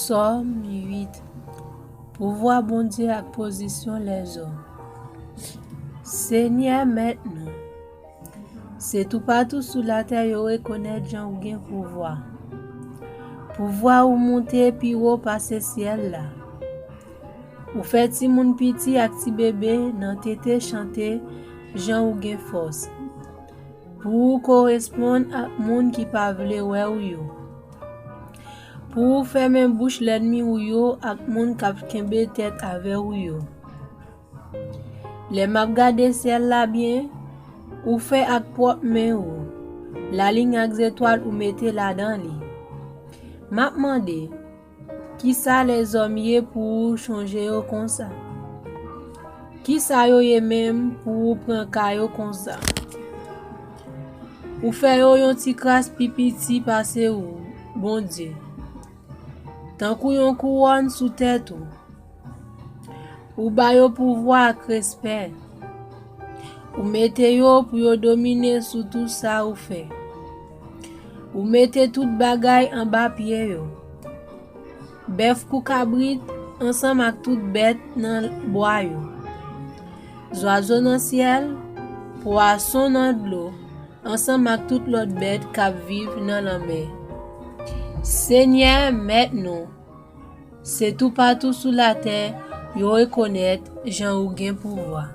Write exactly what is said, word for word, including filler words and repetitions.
Sòm uit. Pouvwa Bondye ak pozisyon lèzòm. Senyè, Mèt nou, se toupatou sou latè yo rekonèt jan ou gen pouvwa. Pouvwa ou monte pi wo pase syèl la. Ou fè timoun piti ak ti bebe nan tete chante jan ou gen fòs. Pou ou koresponn ak moun ki pa vle wè ou yo. Pou ou fèmen bouch lènmi ou yo ak moun k ap kenbe tèt avè ou yo. Lè m ap gade syèl la byen, ou fè ak pwòp men ou. Lalin ak zetwal ou mete ladan li. M ap mande, kisa lèzòm ye pou ou chonje yo konsa? Kisa yo ye menm pou ou pran ka yo konsa? Ou fè yo yon ti kras pi piti pase ou, Bondye. Tankou yon kouwòn sou tèt ou. Ou ba yo pouvwa ak respè. Ou mete yo pou yo domine sou tou sa ou fè. Ou mete tout bagay anba pye yo. Bèf kou kabrit ansanm ak tout bèt nan bwa yo. Zwazo nan syèl, pwason nan dlo, ansanm ak tout lòt bèt k ap viv nan lanmè. Senyè, Mèt nou, se toupatou sou latè yo rekonèt jan ou gen pouvwa.